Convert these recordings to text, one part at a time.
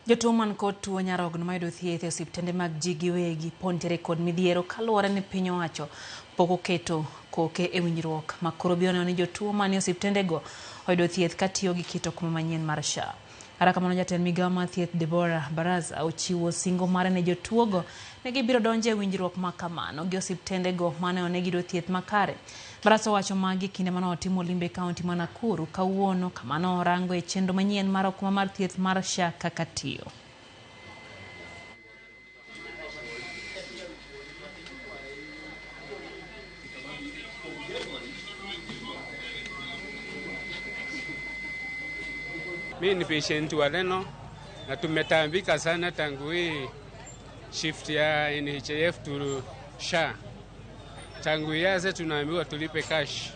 Jotuo man kod tuo nyarogno mayudo thieth e osiptende mag ji giwegi pod nitiere kod midhiero kaluwore ni piny owacho pok oketo koke e winjruok ma koro biro neno ni jotuo manie osiptendego oyudo thieth katiyo gi kit okumba manyien mar SHA. Kata kamano jatend migao mar thieth Deborah Baraza ochiwo singo mare ne jotuogo ni gibiro donjo e winjruok ma kamano gi osiptendego maneno ni giyudo thieth makare. Baraza owacho magi e kinde mane otimo limbe e kaunti ma Nakuru kawuono kama ne orango e chenro manyien mar okumba mar thieth mar SHA kaka tiyo. Mimi ni patient wa Reno na tumetambika sana tangu hii shift ya NHIF to SHA. Tangu ianze tunaambiwa tulipe cash.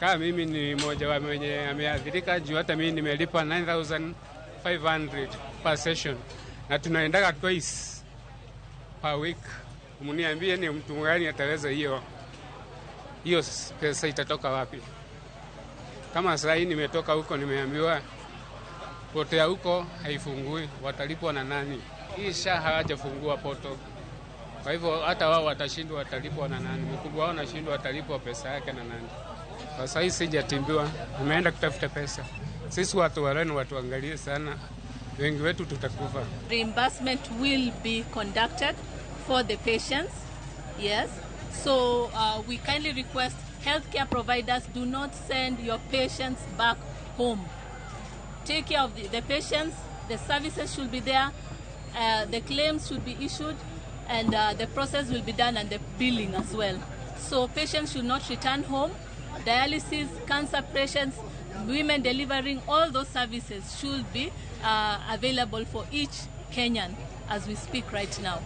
Kama mimi ni mmoja wa mwenye ameathirika juu hata mimi nimelipa 9500 per session na tunaendaga twice per week. Mniambie ni mtu gani ataweza hiyo hiyo pesa itatoka wapi? Kama saa hii nimetoka huko nimeambiwa potea huko haifungui, watalipwa na nani? Hii SHA hawajafungua portal, kwa hivyo hata wao watashindwa, watalipwa na nani? Mkubwa wao anashindwa, watalipwa pesa yake na nani? Kwa sasa hii sijatimbiwa, nimeenda kutafuta pesa. Sisi watu wa Reno watuangalie sana, wengi wetu tutakufa. Reimbursement will be conducted for the patients. Yes. So we kindly request healthcare providers do not send your patients back home. Take care of the patients. The services should be there. The claims should be issued, and the process will be done, and the billing as well. So patients should not return home. Dialysis, cancer patients, women delivering, all those services should be available for each Kenyan as we speak right now.